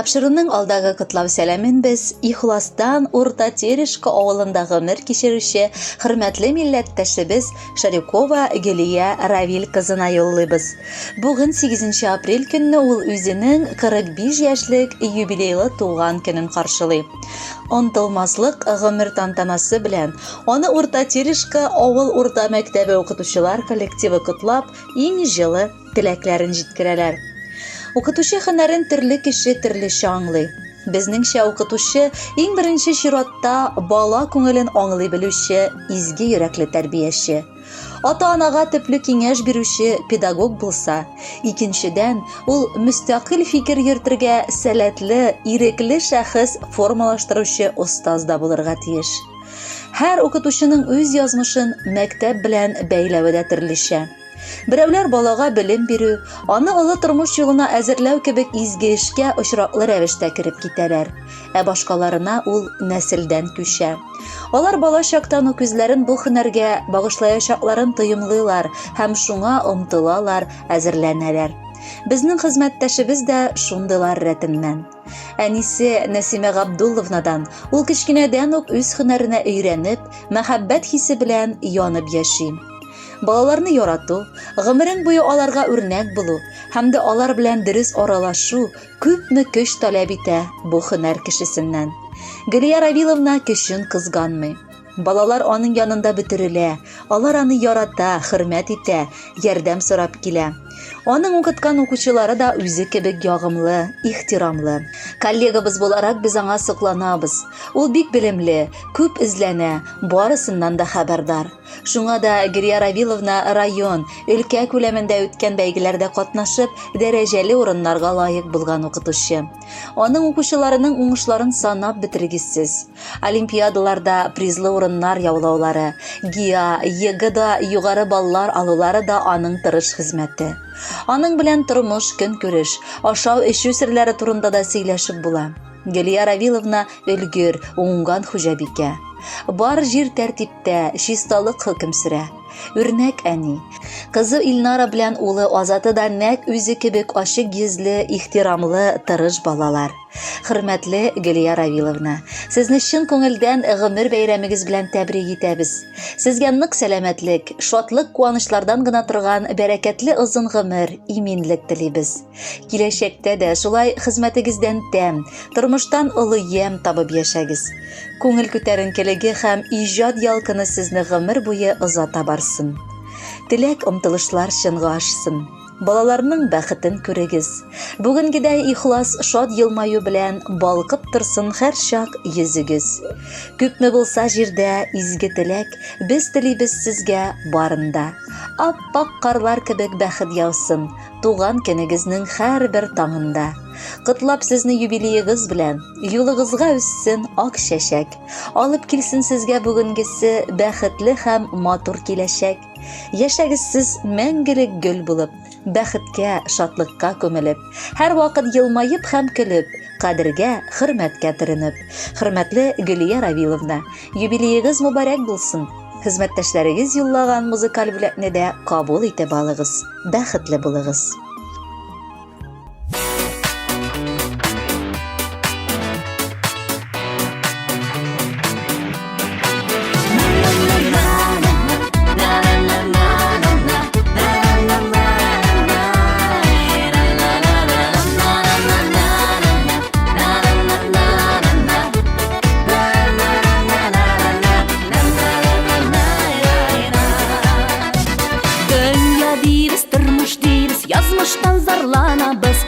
Тапшыруның алдагы котлау сәламен без Ихластан Урта Терешка авылында гомер кичерүче хөрмәтле милләттәшебез Шарикова Гөлия Равил кызына юллыйбыз. Бүген 8 апрель көнне ул үзенең 45 яшьлек юбилейлы туган көнен каршылый. Онтылмаслык гомер тантанасы белән аны Урта Терешка авыл урта мәктәбе укытучылар коллективы котлап, иң җылы теләкләрен җиткерәләр. Укытучы һөнәрен төрле кеше төрлечә аңлый. Безнеңчә укытучы иң беренче чиратта бала күңелен аңлый белүче, изге йөрәкле тәрбияче. Ата-анага төпле киңәш бирүче педагог булса, икенчедән, ул мөстәкыйль фикер йөртергә сәләтле, ирекле шәхес формалаштыручы остаз да булырга тиеш. Һәр укытучының үз язмышын мәктәп белән бәйләве дә төрлечә. Берәүләр балага белем бирү, аны олы тормыш юлына әзерләү кебек изге эшкә очраклы рәвештә кереп китәләр, ә башкаларына ул нәселдән күчә. Алар бала чактан ук үзләрен бу һөнәргә багышлаячакларын тоемлыйлар һәм шуңа омтылалар, әзерләнәләр. Безнең хезмәттәшебез дә шундыйлар рәтеннән. Әнисе Нәсимә Габдулловнадан ул кечкенәдән үк үз һөнәренә өйрәнеп, мәхәббәт хисе белән янып яши. Балаларны ярату, гомерең буе аларга үрнәк булу һәм дә алар белән дөрес аралашу күпме көч таләп итә бу һөнәр кешесеннән. Гөлия Равиловна көчен кызганмый. Балалар аның янында бөтерелә, алар аны ярата, хөрмәт итә, ярдәм сорап килә. Аның укыткан укучылары да үзе кебек ягымлы, ихтирамлы. Коллегабыз буларак без аңа сокланабыз. Ул бик белемле, күп эзләнә, барысыннан да хәбәрдар. Шуңа да Гөлия Равиловна район, өлкә күләмендә үткән бәйгеләрдә катнашып, дәрәҗәле урыннарга лаек булган укытучы. Аның укучыларының уңышларын санап бетергесез. Олимпиадаларда призлы урыннар яулаулары, ГИА, ЕГЭда югары баллар алулары да аның тырыш хезмәте. Аның белән тормыш, көнкүреш, ашау-эчү серләре турында да сөйләшеп була. Гөлия Равиловна өлгер, уңган хуҗабикә. Бар җир тәртиптә, чисталык хөкем сөрә. Үрнәк әни. Кызы Илнара белән улы Азаты да нәкъ үзе кебек ачык йөзле, ихтирамлы, тырыш балалар. Хөрмәтле Гөлия Равиловна, сезне чын күңелдән гомер бәйрәмегез белән тәбрик итәбез. Сезгә нык сәламәтлек, шатлык-куанычлардан гына торган бәрәкәтле озын гомер, иминлек телибез. Киләчәктә дә шулай хезмәтегездән тәм, тормыштан олы ямь табып яшәгез. Күңел күтәренкелеге һәм иҗат ялкыны сезне гомер буе озата барсын. Теләк омтылышлар чынга ашсын. Балаларның бәхетен күрегез. Бүгенгедәй ихлас шат елмаю белән балкып торсын һәрчак йөзегез. Күпме булса җирдә изге теләк, без телибез сезгә барын да. Ап-ак карлар кебек бәхет яусын, туган көнегезнең һәрбер таңында. Котлап сезне юбилеегыз белән, юлыгызга үссен ак чәчәк. Алып килсен сезгә бүгенгесе бәхетле һәм матур киләчәк. Яшәгез сез мәңгелек гөл булып, бәхеткә, шатлыкка күмелеп, һәрвакыт елмаеп һәм көлеп, кадергә, хөрмәткә төренеп. Хөрмәтле Гөлия Равиловна, юбилеегыз мөбарәк булсын! Хезмәттәшләрегез юллаган музыкаль бүләкне дә кабул итеп алыгыз. Бәхетле булыгыз! Дөнья дибез, тормыш дибез, язмыштан зарланабыз.